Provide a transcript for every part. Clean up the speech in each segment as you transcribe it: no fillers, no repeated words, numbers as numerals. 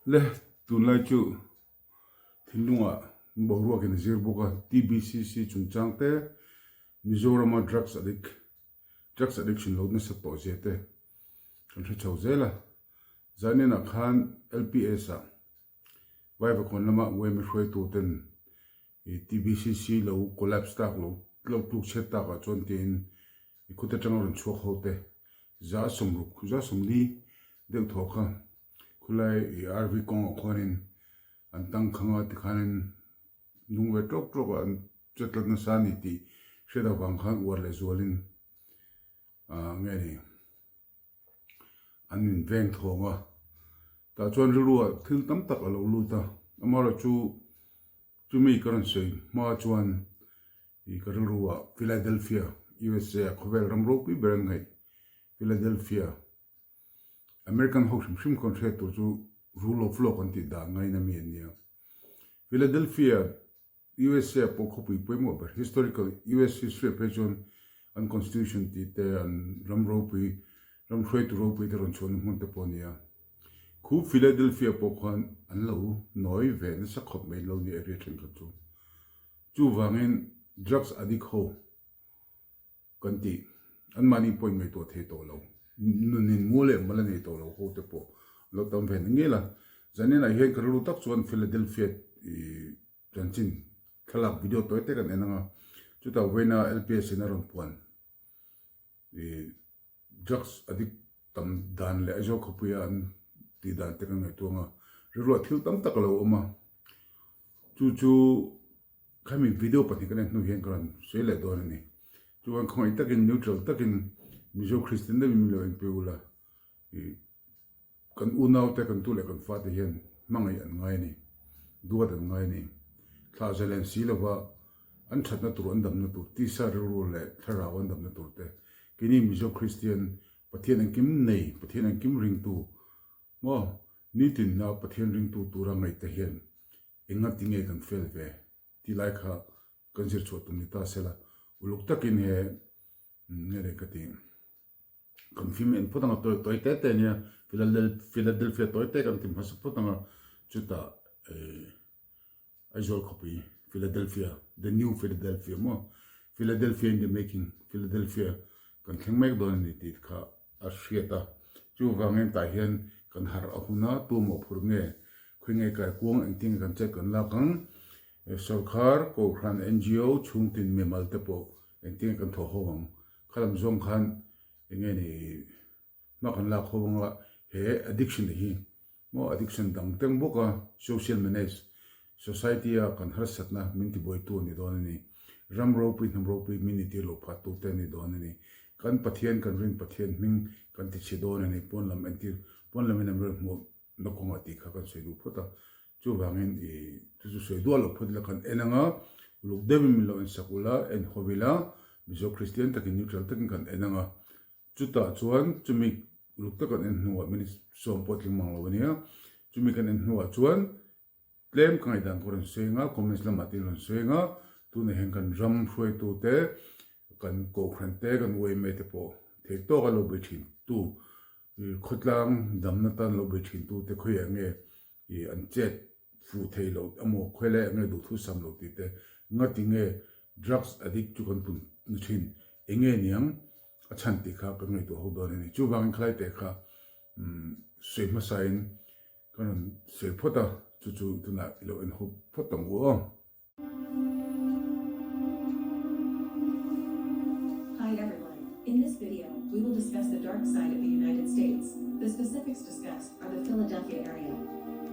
Le tunlai chu thinlungah boruakin a zir bawk a, TBCC chungchang te, Mizorama drugs addict, drugs addiction lo nasa tawh zia te kan hre chho zel a. Zaninah khan LPS ah Vaivakawn lama yma hruaitu ten i TBCC lo collapse tak lo lo tluk chhiat takah chuan tiin i khut atanga rawn chhuak ho te 160 140 deuh thaw kha khulai i RV kawngah khuanin an tangkhang a tikhanin nung ve tawk tawk a an che tlat nasa a ni tih hriat avang khan uar leh zualin ah nge ni. An in veng thawng a, tah chuan rilruah thil tam tak a lo lut a, amaherawh chu chumi ka rawn sawi hma chuan ih ka rilruah Philadelphia, USA ah khawvel ram ropui ber an ngaih Philadelphia, American ho hrim hrim khawn hriat tur chu rule of law kan tih dan ngaina mi an nia. Philadelphia USA pawh khawpui pawimawh ber, historical US history ah phei chuan an constitution tih te, an ram ropui, ram hruaitu ropui te rawn chhuahna hmun te pawh a ni a. Khu Philadelphia pawh khuan an lo nawi ve nasa khawp mai lo ni area thenkhat chu. Chuvangin drugs addict ho kan tih, anmahni pawh inngaihtuah thei tawh lo, nunin mu leh mal a nei tawh lo ho te pawh an lo tam ve na ngel a. Zaninah hian ka rilru tak chuan Philadelphia ih Chanchin thlalak video tawi te kan en ang a, chutah vawiina LPS in a rawn puan ih drugs addict tam dan leh Aizawl khawpuia an tih dan te kan ngaihtuah ang a, rilruah thil tam tak a lo awm a, chu chu khami video pahnih kan en hnu hian ka rawn sawi leh dawn a ni. Chuan khawngaih takin neutral takin Mizo Kristian deuhin min lo en pui ula ih. Kan unaute, kan tu leh kan fate hian hmangaih an ngai a ni, duat an ngai a ni. Thlah zalen si lova an thatna tur, an damna tur, tisa rilru leh thlarau an damna tur te, keini Mizo Kristian, Pathian engkim nei, Pathian engkim ringtu maw, nitinna Pathian ringtu tura ngaihte hian engati nge kan fel ve tih lai kha kan zir chhuah tum ni ta sela, uluk takin he nge leh ka ti. Kan film en phawt ang a, tawi tawi te te ania, Philadelphia tawi te kan ti hmasa phawt ang a, chutah eh Aizawl khawpui Philadelphia, the new Philadelphia maw, Philadelphia in the making, Philadelphia kan thleng mek dawn a ni tih kha a hriat a, chuvangin tah hian kan harh a hun a, tu mawhphurh nge, khawi nge kai kuang engtin nge kan chet kan lak ang, sorkar, kohhran, NGO, chhungtin mimal te pawh engtin nge kan thawh ho ang. Kha lam zawng khan eng nge ni hma kan lak ho anga he addiction hi maw addiction dang teng bawk a social menace society a kan harsatna min ti buaitu a ni dawn a ni. Ram ropui hnam ropui min ni tir loh phah tu te a ni dawn a ni. Kan Pathian kan rin Pathian hming kan ti chhe dawn a ni pawn lam entir pawn lamin an rawn hmuh na kawngah tih kha kan sawi duh phawt a, chuvangin i chu chu sawi duah loh phawt ila kan en anga uluk deuhin min lo en sak ula, en haw ila, Mizo Kristian takin neutral takin kan en anga, chutah chuan chumi uluk tak kan en hnuah minute sawm pawh tling mang lo ania, chumi kan en hnuah chuan tlem ka ngaihdan ka rawn sawi anga, comments lamah te in rawn sawi anga, tunah hian kan ram hruaitu te, kan kohhran te, kan yma te pawh theih tawka lo bei thin tu Khawtlang damna tan lo bei thin tute khawiah nge ih an chet fuh thei loh emaw khawilai ah nge duhthu sam loh tih te, ngati nge drugs addict chu kan pun ni thin, eng nge niang a chhan tih kha kan ngaihtuah ho dawn a ni. Chuvangin khalai teh kha sawi hmasain kan rawn sawi phawt a, chu chu tunah i lo en ho phawt ang u aw. Hi everyone, in this video, we will discuss the dark side of the United States. The specifics discussed are the Philadelphia area.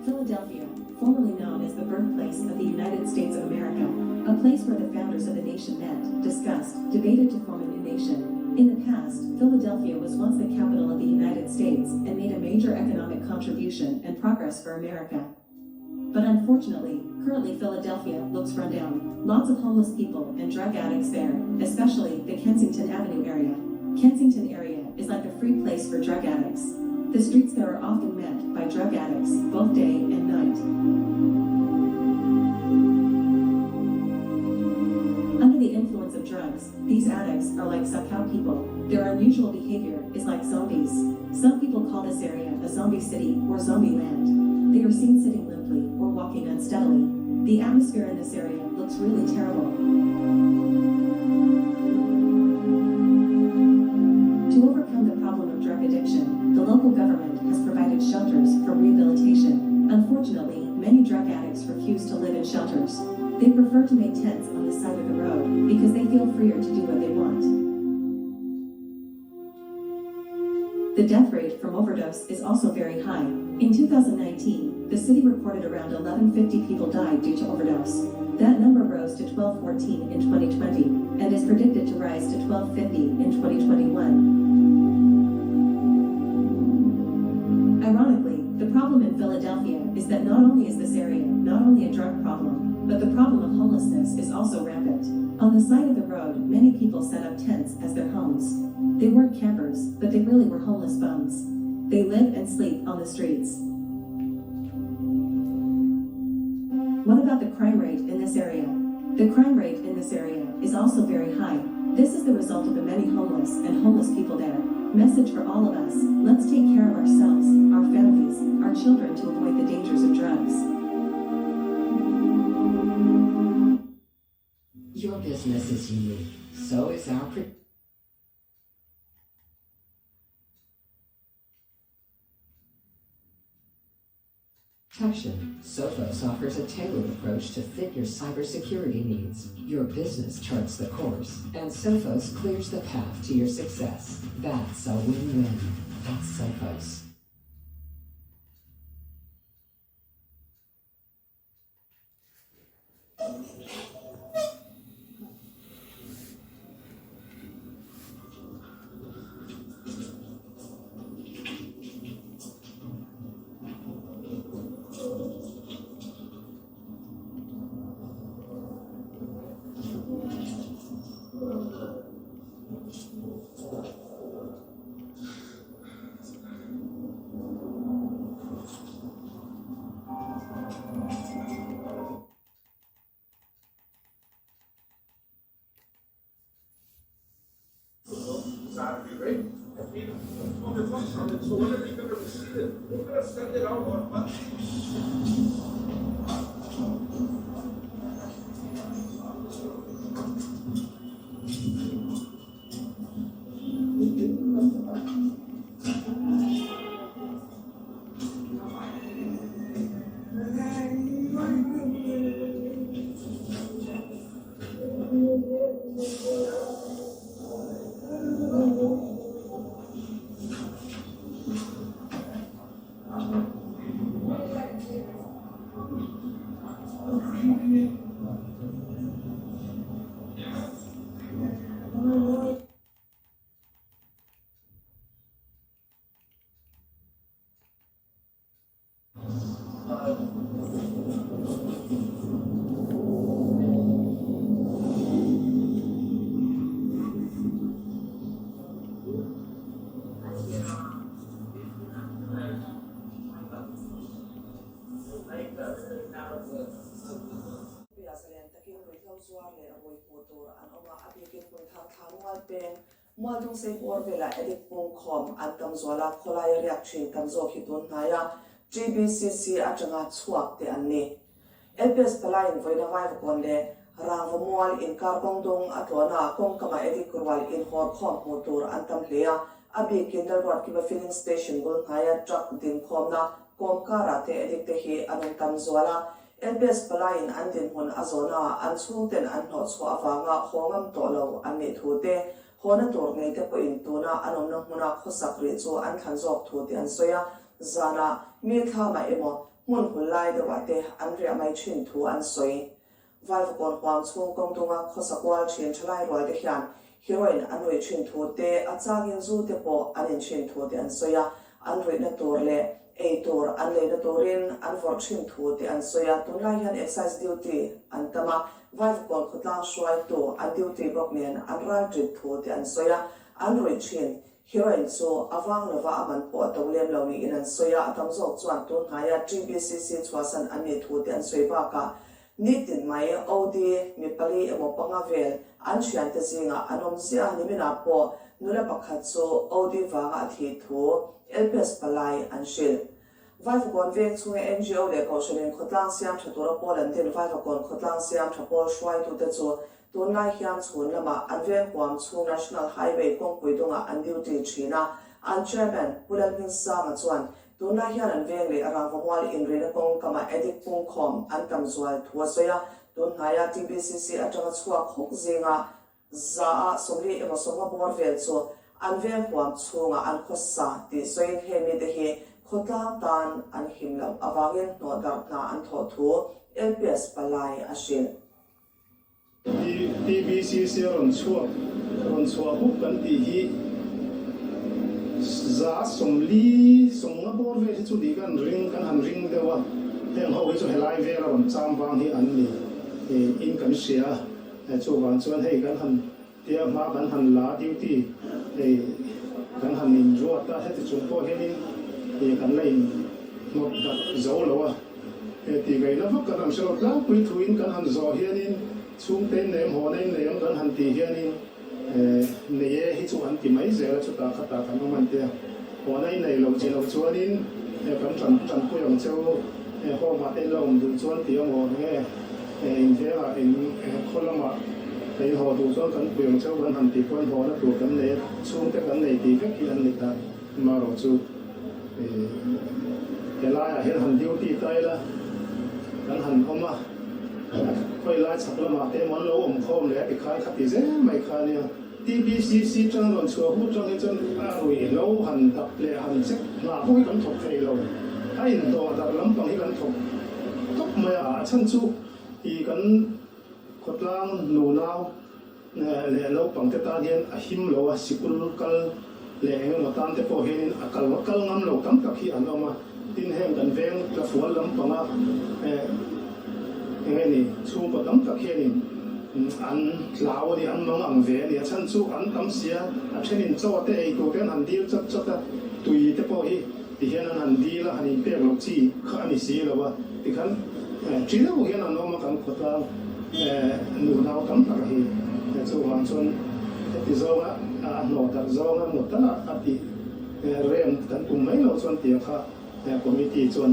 Philadelphia, formerly known as the birthplace of the United States of America, a place where the founders of the nation met, discussed, debated to form a new nation. In the past, Philadelphia was once the capital of the United States and made a major economic contribution and progress for America. But unfortunately, currently Philadelphia looks run down. Lots of homeless people and drug addicts there, especially the Kensington Avenue area. Kensington area is like a free place for drug addicts. The streets there are often met by drug addicts, both day and night. Under the influence of drugs, these addicts are like Sakao people. Their unusual behavior is like zombies. Some people call this area a zombie city or zombie land. They are seen sitting limply or walking unsteadily. The atmosphere in this area looks really terrible. To overcome the problem of drug addiction, the local government has provided shelters for rehabilitation. Unfortunately, many drug addicts refuse to live in shelters. They prefer to make tents on the side of the road because they feel freer to do what they want. The death rate from overdose is also very high. In 2019, the city recorded around 1150 people died due to overdose. That number rose to 1214 in 2020 and is predicted to rise to 1250 in 2021. Ironically, the problem in Philadelphia is that not only is this area not only a drug problem, but the problem of homelessness is also rampant. On the side of the road, many people set up tents as their homes. They weren't campers, but they really were homeless bums. They live and sleep on the streets. What about the crime rate in this area? The crime rate in this area is also very high. This is the result of the many homeless and homeless people there. Message for all of us let's take care of ourselves, our families, our children to avoid the dangers of drugs. Your business is unique, so is our protection. Sophos offers a tailored approach to fit your cybersecurity needs. Your business charts the course, and Sophos clears the path to your success. That's a win-win. That's Sophos. Khawpui-ah zalen takin ruihhlo zuar leh rui hmuh tur an awm a, a bikin hmun thar thla mual peng, Mualtung sei bawr velah addict pungkhawm an tam zual a, khawlaia riak thin tam zawk hi tun hnaia TBCC atanga chhuak te an ni. LPS palaiin vawiina Vaivakawn leh Rangva mual inkar kawng dung a tlawn a, kawngkama addict rual inhawr khawm hmuh tur an tam hle a, a bikin Lalruatkima filling station bul hnaia truck dinkhawmna kawm karah te addict te hi an awm tam zual a, LPS palaiin an dinhmun a zawhna ah an chhungten an hnawhchhuah avanga haw ngam tawh lo an nih thu te, hawna tur nei te pawhin tuna an awmna hmuna khawsak rih chu an thlan zawk thu tih an sawi a, zanah mi thlamah emaw hmun hul lai deuhah te an riah mai thin thu an sawi. Vaivakawn huam chhung kawng dunga khawsa kual thin thalai rual te hian heroin an ruih thin thu te, a changin zu te pawh an in thin thu te an sawi a, an ruihna tur leh ei tur an leina turin an vawrh thin thu te an sawi a, tunlai hian excise duty an tam a, Vaivakawn khawtlang hruaitu an duty bawk nen an ral ṭit thu te an sawi a, an ruih thin heroin chu a vang lova a man pawh a to lem lo niin an sawi a, a tam zawk chuan tun hnaia TBCC chhuahsan an nih thu te an sawi bakah Nitin mai OD mi pali emaw panga vel an thiante zingah an awm ziah a, niminah pawh nula pakhat chu OD vanga a thih thu LPS palai an hrilh. Vaivakawn veng chhunga NGO leh Kohhranin khawtlang siam tha tura pawl an din Vaivakawn khawtlang siam tha pawl hruaitute chu tunlai hian chhun lamah an veng huam chhung National Highway kawngpui dungah an duty thin a. An Chairman Pu Lalhmingsanga chuan tunlai hian an veng leh Rangvamual inrina kawng kamah addict pungkhawm an tam zual thu a sawi a. Tun hnaia TBCC atanga chhuak huk zinga 100 40 emaw 50 bawr vel chu an veng huam chhungah an khawsa tih sawiin heng mite hi khawtlang tan an him loh avangin hnawh darh hna an thawh thu LPS palai a hrilh. TBCC a rawn chhuak rawn chhuah huk kan tih hi 40 50 bawr vel hi chu nih kan ring kan han ring deuh a, heng ho hi chu helai vela rawn cham vang hi an ni in kan hria a. Chuvang chuan hei kan han tia hma kan han la duty hei kan han inruat a, heti chung pawh hianin kan la in hnawt dat zo lo a, tih ngaihna vak kan han hre lo tlangpui thuin kan han zawh hianin chhungte in nei em haw na in nei em kan han tih hianin nei e hi chu an ti mai zel a, chutah khatah kan awm an tia haw na in nei lo chi lo chuanin kan tan tanpui ang cheu home ah te in la awm duh chuan tih amaw enge. In vengah in khaw lamah ka in haw duh chuan kan pui ang cheu kan han tih pawhin hawna tur kan nei a, chhungte kan nei tih vek hi an ni ta. Amaherawh chu helaiah hian han duty ta ila kan han awm a, khawi lai chhak lamah te emaw an lo awm khawm leh a ti khan kha ti zel mai kha a nia. TBCC tang rawn chhuah hut tang hi chuan a ruih lo han dap leh han check hna pawh hi kan thawk thei lo. A inhlawh darh lampang hi kan thawk tawp mai a, a chhan chu i kan khawtlang nunau leh naupang te tan hian a him lo a, sikul kal leh eng emaw tan te pawh hianin a kal kal ngam lo tam tak hi an awm a, tin heng kan veng tlafual lampanga eng nge ni chhungkaw tam tak hianin an tlau a ni, an mang ang ve a ni, a chhan chu an tam sia, a thenin chaw te ei tur te an han dil chat chat a, tui te pawh hi ti hian an han dil a, han inpek loh chi kha a ni si lo a, tikhan chi deuh hian an awm a kan khawtlang nunau tam tak hi chuvang chuan heti zawnga a hnawh darh zawnga maw tal a tih rem kan tum mai loh chuan tia kha committee chuan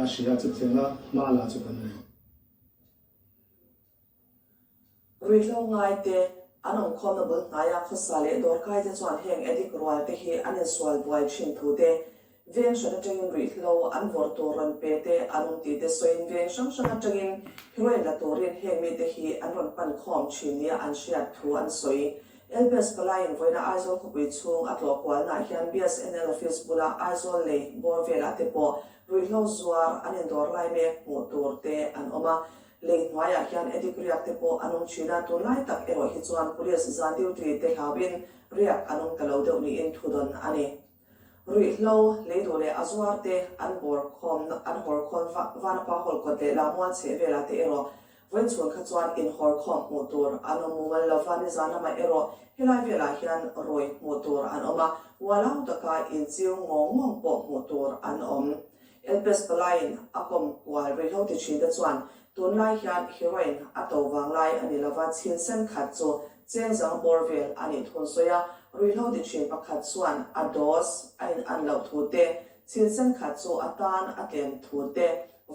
a hria chutianga hma la chu kan nei. Ruihhlo ngaite an awmkhawmna bul hnaia khawsa leh dawrkaite chuan heng addict rual te hi an insual buai thin thu te, veng hran atangin ruihhlo an vawrh tur rawn pe te an awm tih te sawiin veng hrang hrang atangin heroin la turin heng mite hi an rawn pan khawm thin nia an hriat thu an sawi. LPS palaiin vawiina Aizawl khawpui chhung a tlawh kualnaah hian BSNL office bula Aizawl lei bawr velah te pawh ruihhlo zuar an indawr lai mek hmuh tur te an awm a. Lei hnuaiah hian addict riak te pawh an awm thin a, tunlai tak erawh hi chuan police zan duty te hlauin riak an awm ta lo deuh niin thudawn a ni. Ruihhlo, leiduh leh a zuar te an bawr khawm an hawr khawn Vanapa hall kawt leh Lamual chheh velah te erawh vawichhun kha chuan inhawr khawm hmuh tur an awm mumal lova, nizan lamah erawh helai velah hian rawi hmuh tur an awm a, ualau taka inchiu ngawng ngawng pawh hmuh tur an awm. Elpes palaiin a kawm kual rihlo ti thin te chuan tunlai hian heroin a to vanglai a ni lova, chhin sen khat chu chengzang bawr vel a nih thun sawi a, ruihhlo ti thin pakhat chuan a dose a in an loh thu te, chhin sen khat chu a tan a tlem thu te,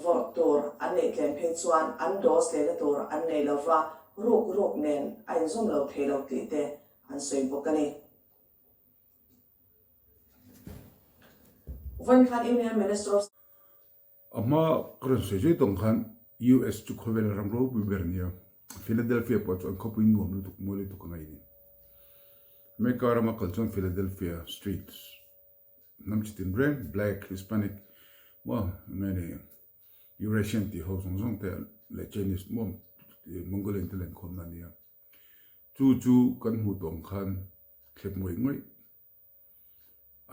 vawrh tur an neih tlem phei chuan an dose lehna tur an nei lova, ruk ruk nen a inzawm lo thei lo tih te an sawi bawk a ni. Vawiin khan Union Minister of. A hma ka rawn sawi zui tawng khan US chu khawvel ram ropui ber a nia. Philadelphia pawh chu an khawpui nuam lutuk mawi lutuk a ngaih a ni. America rama kal chuan Philadelphia streets hnam chi tin reng black, Hispanic maw enge ni Eurasian tih ho zawng zawng te leh Chinese maw Mongolian te lenkhawmna a nia. Chu chu kan hmuh tawh ang khan thlep ngawih ngawih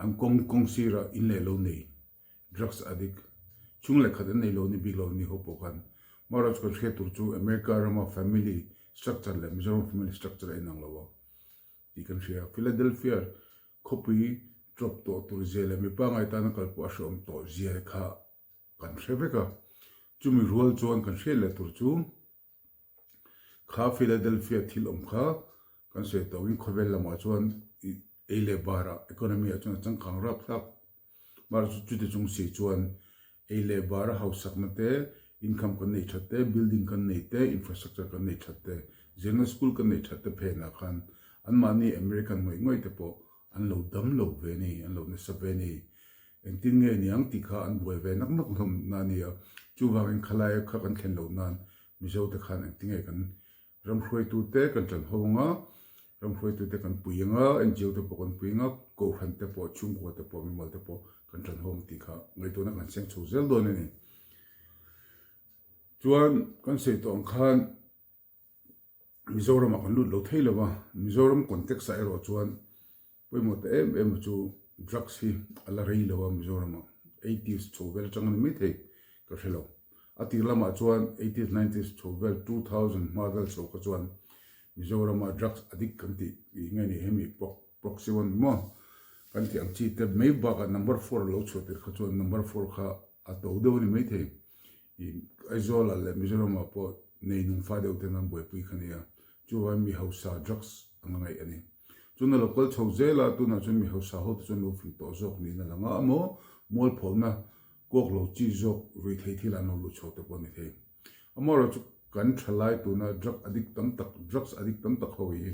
an kawng kawng sirah in leh lo nei drugs addict chhung leh khat an nei lo ni bik lo ni ho pawh khan marawh chu kan hriat tur chu America rama family structure leh Mizoram family structure a inang lo a tih kan hria. Philadelphia khawpui drop tawh tur zia leh mipa ngai tana kal pawh a hreawm tawh zia kha kan hre vek a, chumi rual chuan kan hriat leh tur chu Kha Philadelphia thil awm kha kan sawi tawhin khawvel lamah chuan ei leh barah economy ah chuan a changkang rap thlak. Mahse chuti chung si chuan. Ei leh bara hausakna te, income kan nei that te, building kan nei te, infrastructure kan nei that te, zirna school kan nei that te phenah khan anmahni American ngawih ngawih te pawh an lo dam lo ve ni, an lo nasa ve ni. Engtin nge niang tih kha an buai ve nak nak hlawm na a ni a. Chuvangin khalaia kha kan thlen loh nan Mizo te khan engtin nge kan Ramhruaitute kan ṭan ho anga, ramhruaitute kan pui anga, NGO te pawh kan pui anga, Kohhran te pawh, chhungkua te pawh, mimal te pawh kan ṭan ho ang tih kha ngaihtuahna kan seng chho zel dawn a ni. Chuan kan sawi tawh ang khan Mizoramah kan lut lo thei lo va, Mizoram context ah erawh chuan Pawimawh ta em em chu drugs hi a la rei lo a Mizoramah eighties chho vel atang a ni mai thei ka hre lo. A tir lamah chuan eighties nineties chho vel 2000 hma vel chho kha chuan Mizoramah drugs addict kan tih ih nge ni hemi proxy one maw kan tih ang chi te mai bakah number four a lo chhuah tir kha chuan number four kha a to deuh a ni mai thei. Ih Aizawlah leh Mizoramah pawh nei nung fa deuh ten an buaipui kha nia chuvangin mi hausa drugs ang a ngaih a ni. Chuna lo kal chho zel a, tunah chuan mi hausa ho te chuan lo fing tawh zawk niin a lang a, amaw mualphawhna kawk lo chi zawk rui thei thil an lo luh chho te pawh a ni thei. Amaherawhchu kan thalai tuna drug addict tam tak, drugs addict tam tak ho hi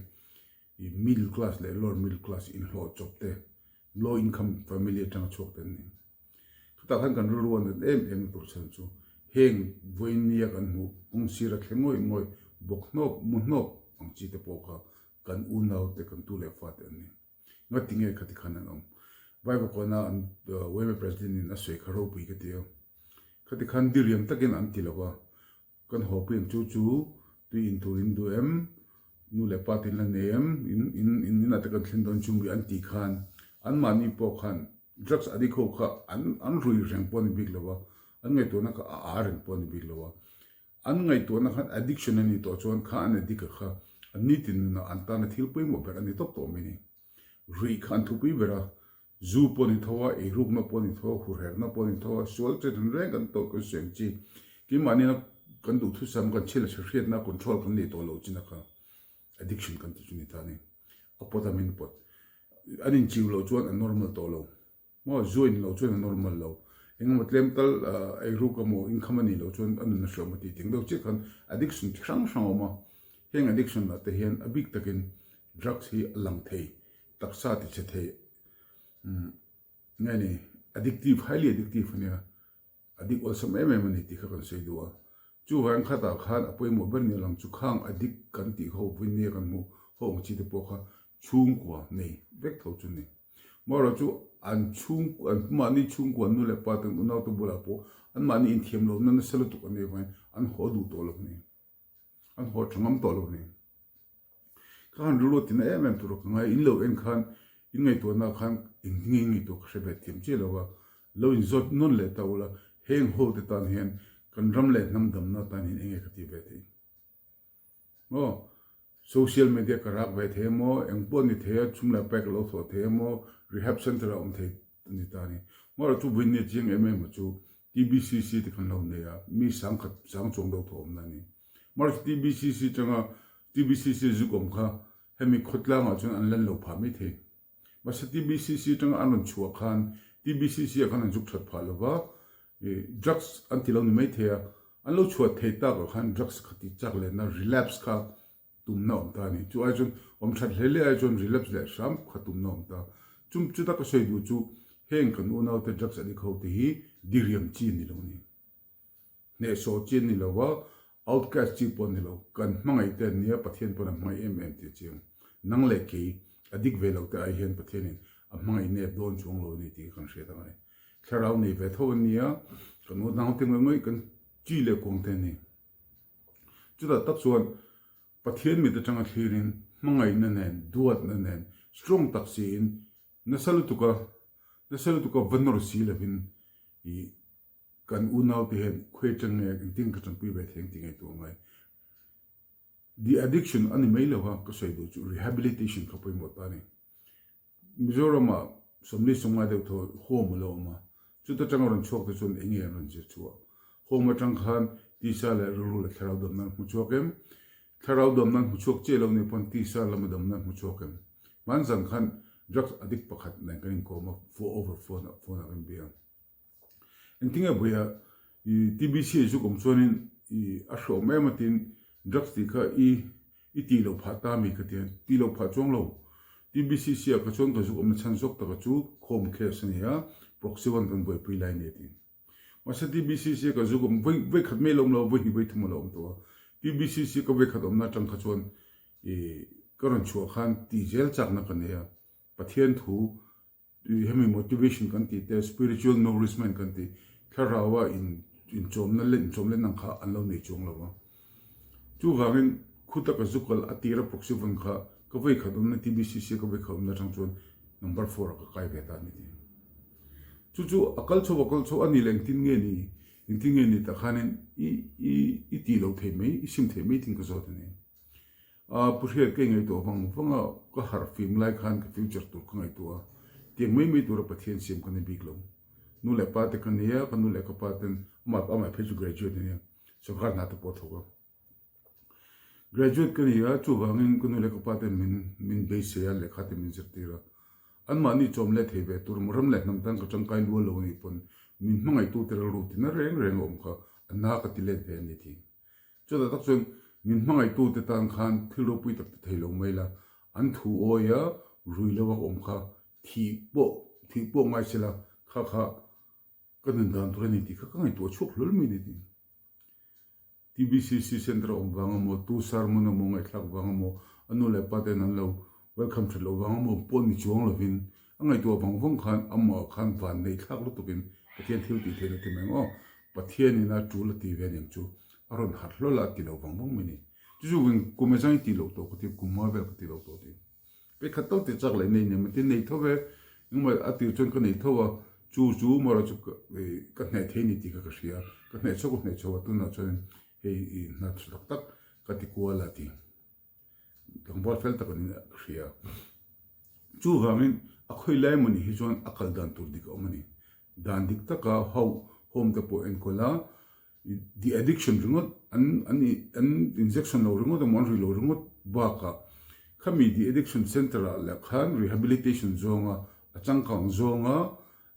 i middle class leh lower middle class inhlawh chawp te, low income family atanga chhuak te an ni. Chutah khan kan rilru a nat em em tur chhan chu heng vawiin nia kan hmuh kawng sira thleng ngawih ngawih bawk hnawk mu hnawk ang chi te pawh kha Kan unaute, kan tu leh fate an ni. Ngati nge khati khan an awm? Bible kawna an YMA President in a sawi kha ropui ka ti a. Khati khan diriam takin an ti lo va. Kan haw pui ang chu chu tui in tur in duh em? Nu leh pa te in la nei em? In in in inah te kan thlen dawn chu mi an tih khan anmahni pawh khan drugs addict ho kha an an rui reng pawh a ni bik lo va. An ngaihtuahna kha a a reng pawh a ni bik lo va. An ngaihtuahna khan addiction a nih tawh chuan kha an addict a kha an nitin nunah an tana thil pawimawh ber a ni tawp tawh mai ni. Ruih kha an thupui ber a, zu pawh a ni tho a, eirukna pawh a ni tho a, hurherna pawh a ni tho a, sual che reng reng kan tawh kan sawi ang chi. Keimahni kan duhthusam kan chhel a chhe hriatna control kan nei tawh loh chin a kha addiction kan tih chu ni ta a ni. A pawt a min pawt. An inchiu loh chuan a normal tawh lo. Maw zuain loh chuan a normal lo. Engemaw tlem tal eiruk emaw income a nih loh chuan a nun a hriawm a tih ting deuh chiah khan addiction chi hrang hrang a awm a. Heng addiction lah te hian a bik takin drugs hi a lang thei, taksa ti chhe thei nge ni addictive, highly addictive a nia. A dik awlsam em em a ni tih kha kan sawi duh a. Chuvang khatah khan a pawimawh ber ni lang chu khang a dik kan tih ho vawinia kan hmuh ho ang chi te pawh kha chhungkua nei vek tho chu ni. Marawh chu an chhung an mahni chhungkua nu leh pa ten unaute bulah pawh an mahni inthiam lohna nasa lutuk an nei vangin an haw duh tawh lo ni. An haw tha ngam tawh lo ni. Ka han rilru tina em em tur ka ngai, in lo en khan in ngaihtuahna khan eng nge ngaihtuah ka hre ve thiam chiah lo va, lo in zawt nawn leh ta ula, heng ho te tan hian kan ram leh hnam damna tan hian eng nge ka ti ve thei? Maw? Social media ka rak ve thei emaw, eng pawh ni thei a, chhung leh pack lo thawh thei emaw, rehab center ah awm thei ni ta a ni. Marawh chu vawiin nia chiang em em chu TBCC te khan lo nei a, mi sangkhat sang chuang deuh thawh awmna a ni. March TBCC tanga TBCC zuk awm kha hemi khawtlangah chuan an lan lo phah mai thei. Mahse TBCC tanga an rawn chhuah khan TBCC ah khan an zuk that phah lo va, drugs an ti lo ni mai thei a, an lo chhuah thei takah khan drugs kha ti chak lehna relapse kha tumna awm ta a ni. Chu ai chuan awm that hle hle ai chuan relapse leh hram kha tumna awm ta. Chum chuta ka sawi duh chu heng kan unaute drugs addict ho te hi diriam chi a ni lo a ni. Hnehsawh chi an ni lo va, outcast chi pawh an ni lo. Kan hmangaih te an nia, Pathian pawn a hmangaih em em tih a chiang. Nang leh kei, a dik ve lo te ai hian Pathianin a hmangaih nep dawn chuang lo a ni tih kha kan hriat angai. Thlarau nei ve tho an nia, kan unau te ngawih ngawih kan chi leh kuang te an ni. Chutah tak chuan Pathian mit atanga thlirin hmangaihna nen, duatna nen, strong tak siin nasa lutuka nasa lutuka va nawr si lovin ih Kan unaute hian khawi atang nge engtin ka tanpui ve thei ang tih ngaihtuah ngai. De addiction a ni mai lo a, ka sawi duh chu rehabilitation kha pawimawh ta a ni. Mizoramah sawmli sawngai deuh thaw home a lo awm a, chuta tanga rawn chhuak te chuan eng nge an rawn zir chhuah? Home atang khan tisa leh rilru leh thlarau damna an hmu chhuak em? Thlarau damna an hmu chhuak chiah lo nih pawn tisa lama damna an hmu chhuak em? Hmanzan khan drugs addict pakhat nen kan inkawm a, over phone ah phone ah kan bia. Engtinge vawiah i TBC a zuk awm chuanin i a hreawm em a tiin drugs tih kha i i tih loh phah ta mi ka ti a, tih loh phah chuang lo. TBCC ah kha chuan ka zuk awmna chhan zawk taka chu khawm case a ni a, proxy one kan buaipui lai a ni a ti. Mahse TBCC ka zuk awm vawi vawi khat mai a lo awm lo a, vawi hnih vawi thum a lo awm tawh a. TBCC ka vawi khat awmna atang kha chuan i ka rawn chhuah khan tih zel chakna ka nei a, Pathian thu Hemi motivation kan tih te, spiritual nourishment kan tih, thlaraua in inchawmna leh inchawm leh nang kha an lo nei chuang lo va. Chuvangin khuta ka zu kal a tira proxy vawn kha ka vei khat awmna TBCC ka vei khat awmna atang chuan number four ah ka kai ve ta a ni ti. Chu chu a kal chho a kal chho a ni leh engtin nge ni, engtin nge ni tah khanin i i i tih loh theih mai, i sim theih mai tin ka zawt a ni. A pu hriat ka ingaihtuah vang vang a, ka harh fim lai khan ka future tur ka ngaihtuah a, tiang mai mai tura Pathian siam ka ni bik lo. Nu leh pa te ka ni a, ka nu leh ka pa ten amah amah phei chu graduate a nia, sorkar hna te pawh a thawk a. Graduate ka ni a, chuvangin ka nu leh ka pa ten min min beisei a, lehkha te min zirtir a. Anmahni chawm leh thei ve tur ram leh hnam tan ka tangkai lual lo a nih pawn min hmangaihtu te rilru tina reng reng a awm kha a na ka ti let ve a ni tih. Chutah tak chuan min hmangaihtute tan khan thil ropui tak ti thei lo mai la, an thu awia rui lo a awm kha thih pawh thih pawh ngai se la, kha kha ka nun dan tur a ni tih kha ka ngaihtuah chhuak hlawl mai ni tin. TBCC Centre a awm vang emaw, tu sermon emaw ngaihthlak vang emaw, a nu leh pa ten an lo welcome that loh vang emaw pawh ni chuang lovin A ngaihtuah vang vang khan amah khan van neih thlak lutukin Pathian thil tih theihna ti mai ang aw. Pathianin a tul a ti ve aniang chu a rawn harh hlawl a, a ti lo vang vang mai ni. Chu chu veng kum e zang i tih loh tawh ka ti, kum hma vel ka ti loh tawh ti. Pe khat tal ti chak leh nei nia matin nei tho ve, engmah a tir chuan ka nei tho a, chu chu mawra chu ka hneh thei ni tih kha ka hria, ka hneh chho ka hneh chho a tunah chuan hei i hna tha tak tak ka ti kual a ti. Tlangval fel tak an in a hria. Chuvangin a khawi lai emawni hi chuan a kal dan tur dik a awm a ni. Dan dik taka ho home te pawh enkawl a, the addiction ringawt an an an injection lo ringawt emaw an ri lo ringawt bakah khami the addiction centre ah leh khan rehabilitation zawnga a changkang zawnga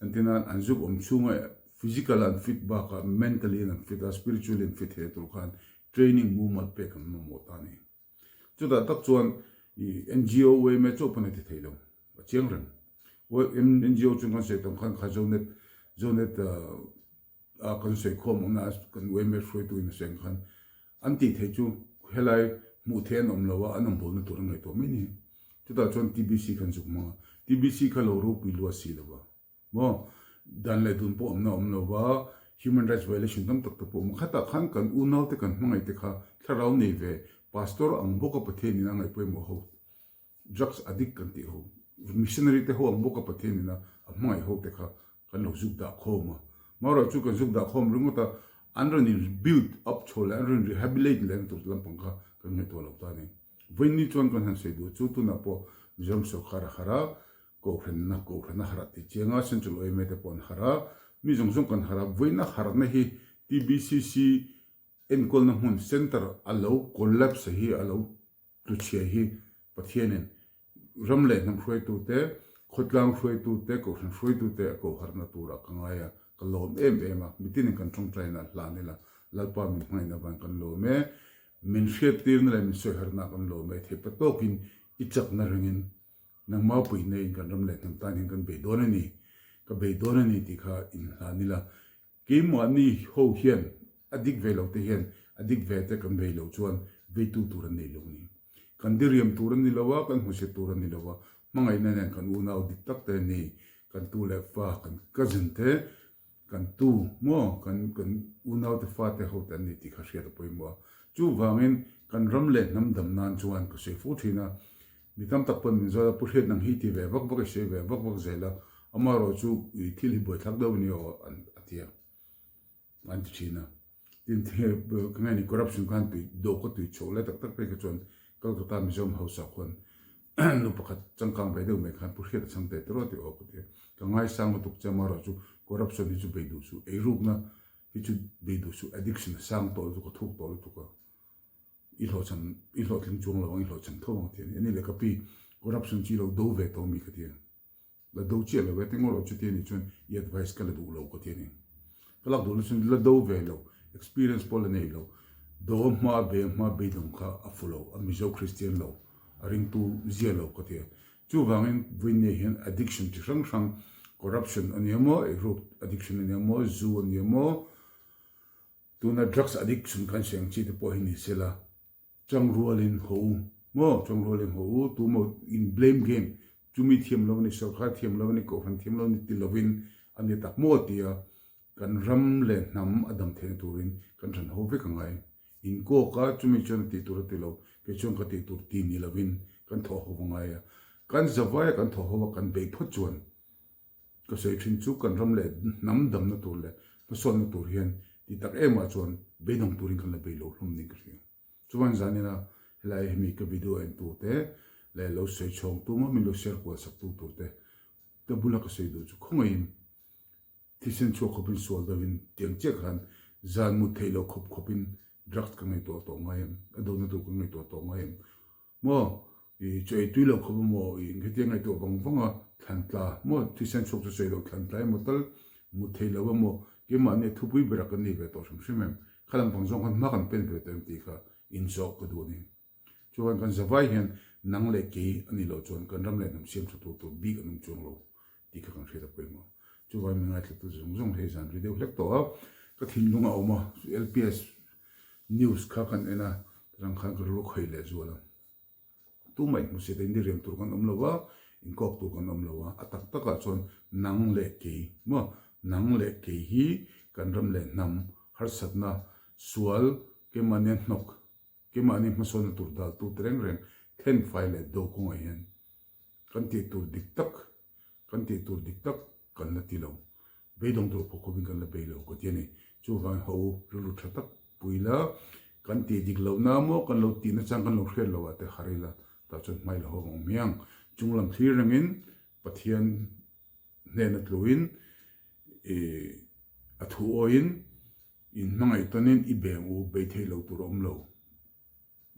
entirnan an zuk awm chhunga physical an fit bakah mentally an fit a spiritually an fit thei tur khan Training mumal pek an mamawh ta a ni. Chutah tak chuan i NGO yma chauh pawn a ti thei lo, a chiang reng. NGO chung kan sawi tam khan kha Zonet Zonet a kan sawi khawm awmna a kan yma hruaitu in a sawi ang khan an tih theih chu helai hmuh theih an awm lo a, an awm bawlna tur an ngaihtuah mai ni. Chutah chuan TBC khan zuk hmang a, TBC kha lo ropui lua si lo va. Maw? Dan leh dun pawh awmna a awm lo va, human rights violation tam tak te pawh awm a. Khatah khan kan unau te kan hmangaih te kha thlarau nei ve, pastor ang bawka Pathian in a ngaihpawimawh ho, drugs addict kan tih ho, missionary te ho ang bawka Pathian in a hmangaih ho te kha kan lo zuk dah khawm a. Marawh chu kan zuk dah khawm ringawt a, an rawn in build up chho leh an rawn rehabiliate leh na tur lampang kha kan ngaihtuah lo ta a ni. Vawiin chuan kan han sawi duh chu tunah pawh Mizoram sorkar a harh a, Kohhranna, Kohhran a harh tih chiang a, Central yma te pawh an harh a, mi zawng zawng kan harh a, vawiina harhna hi TBCC enkawlna hmun Centre a lo collapse hi, a lo tluchhia hi Pathianin ram leh hnam hruaitute, khawtlang hruaitute, Kohhran hruaitute a kohharhna turah ka ngai a, ka lawm em em a, mitinin kan tawngtaina a hlan ila, Lalpa min hmangaihna avang kan lawm e, min hriattirna leh min sawiharhna kan lawm e, theihpa tawkin i chakna ringin Nangmah puihna in kan ram leh hnam tan hian kan bei dawn a ni, ka bei dawn a ni tih kha in hlan ila, keimahni ho hian a dik ve lo te hian a dik ve te kan bei loh chuan veitu tur an nei lo ni. Kan diriam tur a ni lo a, kan hmusit tur a ni lo a, hmangaihna nen kan unau dik tak te ni, kan tu leh fa, kan cousin te, kan tu maw, kan kan unau te fa te ho te an ni tih kha hriat a pawimawh a. Chuvangin kan ram leh hnam dam nan chuan ka sawi fo thin a, Mi tam tak pawn min zawt a, Pu Hriat nang hi i ti ve vak vak, i sawi ve vak vak zel a, amaherawh chu i thil hi buaithlak deuh a ni aw an a ti a, an ti thin a. Tin, ka nge ni corruption khan tui dawk a tui chhoh lai tak tak phei kha chuan Calcutta Mizoram House ah khuan nu pakhat changkang ve deuh mai khan Pu Hriat a chhang teh tawrh a ti aw ka ti a. Ka ngaisang lutuk che amaherawh chu corruption hi chu bei duh suh, eirukna hi chu bei duh suh, addiction a sang tawh lutuk a, thuk tawh lutuk a. I hlawhchham, i hlawhtling chuang lo ang, i hlawhchham tho ang ti a ni. Ani leh ka pi, corruption chi lo do ve tawh mi ka ti a. La do chiah lo e, tingaw lo chuti a nih chuan i advice ka la duh lo ka ti a ni. Ka lak duhna chu la do ve lo, experience pawh la nei lo, do hma be hma beidawng kha a fu lo, a Mizo Kristian lo, a ringtu zia lo ka ti a. Chuvangin vawiinne hian addiction chi hrang hrang, corruption a nia maw, eiruk addiction a nia maw, zu a nia maw, tuna drugs addiction kan hre ang chi te pawh hi ni se la, Changrualin haw u maw? Changrualin haw u, tu maw in blame game, chumi thiam lo a ni, sorkar thiam lo a ni, kohhran thiam lo a ni ti lovin a ni tak maw tia kan ram leh hnam a dam theihna turin kan hran ho vek a ngai. In kawk a, chumi chuan a tih tur a ti lo, kei chuan ka tih tur ti ni lovin kan thawh ho a ngai a. Kan zavai a kan thawh ho a kan beih phawt chuan Ka sawi thin chu kan ram leh hnam damna tur leh hmasawnna tur hian ti tak emah chuan beidawng turin kan la bei lo hlawm ning ka hria. Chuan zanina helai hemi ka video en tur te leh lo sawi chhawng tu maw min lo share kual sak tu tur te ka bula ka sawi duh chu khawngaihin thisen chhuak khawpin sual deuhin tiang chiah khan zan mut theih loh khawp khawpin drugs ka ngaihtuah tawh ngai em, a dona tur ka ngaihtuah tawh ngai em. Maw? I chaw ei tui lo khawp a maw? I hetiang ngaihtuah vang vang a, thlan tla maw? Thisen chhuak chu sawi lo, thlan tla emaw tal mut thei lo emaw? Keimahni a thupui berah kan nei ve tawh hrim hrim em? Kha lam pang zawng khan hma kan pen ve tawh em tih kha inzawh ka duh a ni. Chuan kan zavai hian nang leh kei a nih loh chuan kan ram leh hnam siam tha tur tur bik an awm chuang lo tih kha kan hriat a pawimawh. Chuvangin mi ngaithla tu zawng zawng hei zan ri deuh hlek tawh a, ka thinlung a awm a, LPS news kha kan en a, tang khan ka rilru khawih leh zual a. Tumah inhmusit a inri riam tur kan awm lo a, inkawk tur kan awm lo a, a tak takah chuan nang leh kei maw, nang leh kei hi kan ram leh hnam harsatna sual keimahni a hnawk, keimahni hmasawnna tur daltu te reng reng thenfai leh do kawngah hian kan tih tur dik tak Kan tih tur dik tak kan la ti lo. Beidawng tur khawp khawpin kan la bei lo ka ti a ni. Chuvangin haw u, rilru tha tak pui la, kan tih dik lohna maw kan lo tihna chang kan lo hriat loh ah te har ila, tah chuan hmai la haw ang hmiang. Chunglam thlir rengin Pathian hnena tluin ih a thu awiin in hmangaih tawnin i beng u, bei theih lo tur a awm lo.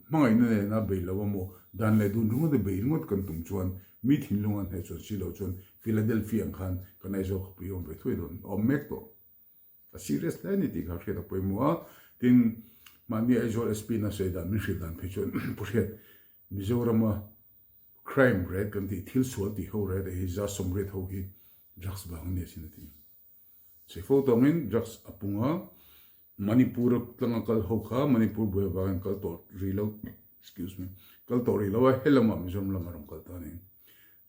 Hmangaihna nena bei lo a maw? Dan leh dun ringawt a bei ringawt kan tum chuan mi thinlung an hneh chuan si lo chuan Philadelphia ang khan kan Aizawl khawpui awm ve thuai dawn a awm mek tawh. A serious hle a ni tih kha hriat a pawimawh a. Tin, mahni Aizawl SP na sawi dan min hrilh dan phei chuan Pu Hriat, Mizorama crime rate kan tih thil sual tih ho rate hi 80% ho hi drugs vang a ni asin a ti. Chhifo tawngin drugs a pung a, Manipur tlanga kal ho kha Manipur buai avangin kal tawh rih lo, excuse me, kal tawh rih lo a, helamah Mizoram lamah rawn kal ta a ni.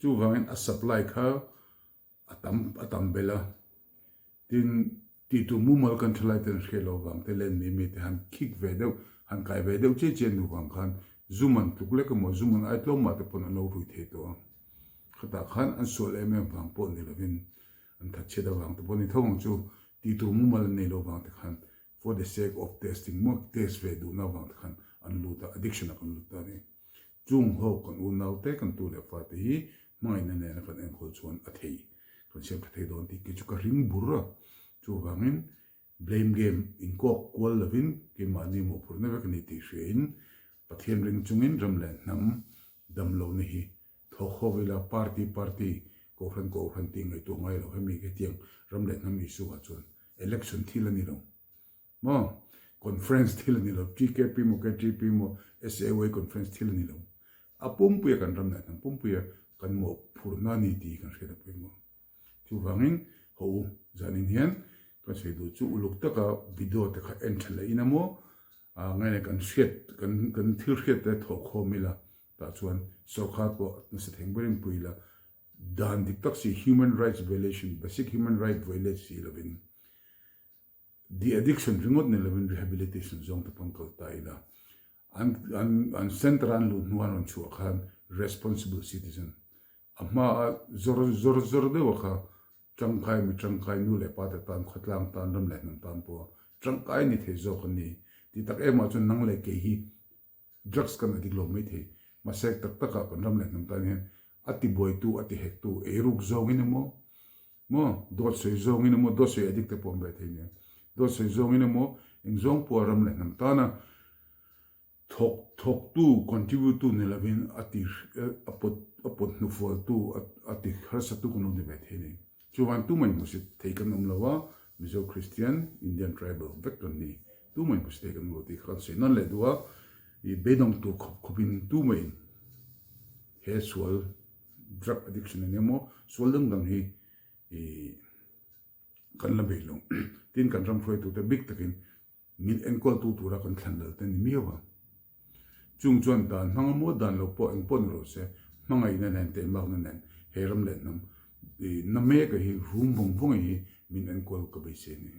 Chuvangin a supply kha a tam a tam belh a, tin tihtur mumal kan thalai ten hriat loh avang te leh mi mi te han khik ve deuh, han kai ve deuh chiah chiah nu vang khan zu man tluk lek emaw zu man ai tlawm mah te pawn an lo rui thei tawh a, khatah khan an sual em em vang pawh ni lovin An thatchhiat avang te pawh ni tho ang chu, tih tur mumal an nei lo vang te khan for the sake of testing maw, test ve duhna avang te khan an lut a, addiction ah kan lut ta a ni. Chung ho kan unau te, kan tu leh fa te hi hmangaihna nena kan enkawl chuan a thei, kan siam tha thei dawn tih kei chu ka ring bur a. Chuvangin blame game inkawk kual lovin keimahni mawhphurhna vek a ni tih hriain Pathian ring chungin ram leh hnam damlohna hi Thawk ho ila party party kohhran kohhran tih ngaihtuah ngai lo hemi hetiang ram leh hnam issue ah chuan election thil a ni lo maw conference thil a ni lo TKP maw KTP maw SAOA conference thil a ni lo a pumpuia kan ram leh hnam pumpuia kan mawhphurhna a ni tih kan hriat a pawimawh. Chuvangin ho u zanin hian kan sawi duh chu uluk taka video te kha en tha leh in a maw ngaina kan hriat kan kan thil hriat te thawh khawm ila tah chuan sorkar pawh nasa theng berin pui ila dan dik tak si human rights violation basic human right violate si lovin de addiction ringawt ni lovin rehabilitation zawng te pawn kal ta ila an an an center a an luh hnuah an rawn chhuah khan responsible citizen A hmaah zawr zawr zawr deuh a kha tangkai mi tangkai nu leh pa te tan khawtlang tan ram leh hnam tan pawh tangkai ni thei zawk an ni. Tih tak emah chuan nang leh kei hi drugs kan addict lo mai thei. Mahse tak takah kan ram leh hnam tan hian a ti buaitu a ti hektu eiruk zawngin emaw maw dawt sawi zawngin emaw dawt sawi addict te pawh an ve thei nia dawt sawi zawngin emaw eng zawng pawh ram leh hnam tana Thawk thawktu, contribute tu ni lovin a ti a pawt a pawt hnufualtu a ti harsatu kan lo ni ve thei a ni. Chuvang tumah inhmusit thei kan awm lo a, Mizo Kristian, Indian Tribal vek kan ni. Tumah in hmusit thei kan lo tih kha kan sawi nawn leh duh a, i beidawng tur khawp khawpin tumah in he sual drug addiction eng emaw sual dang dang hi i kan la bei lo. Tin kan ram hruaitute bik takin Min enkawltu tura kan thlan lal te ni miau a. Chung chuan dan hmang a maw dan lo pawh engpawh ni rawh se, hmangaihna nen tehmakna nen he ram leh hnam na mek a hi rum vawng vawng hi min enkawl ka beisei a ni.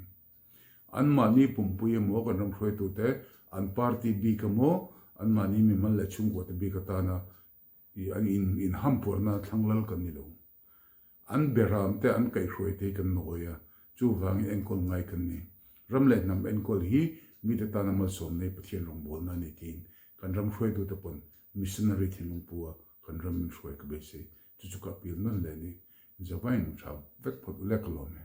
Anmahni pumpui emaw kan ram hruaitute an party bik emaw anmahni mimal leh chhungkuate bik atana an inhampuarna thlang lal kan ni lo. An beram te an kaihhruai te hi kan nawi a, chuvangin enkawl ngai kan ni. Ram leh hnam enkawl hi mite tana malsawm nei Pathian rawngbawlna a ni tiin kan ram hruaitute pawn missionary thinlung pu a kan ram min hruai ka beisei. Chu chu ka appeal nawn leh a ni. Zavain tha vek phawt u le ka lawm e.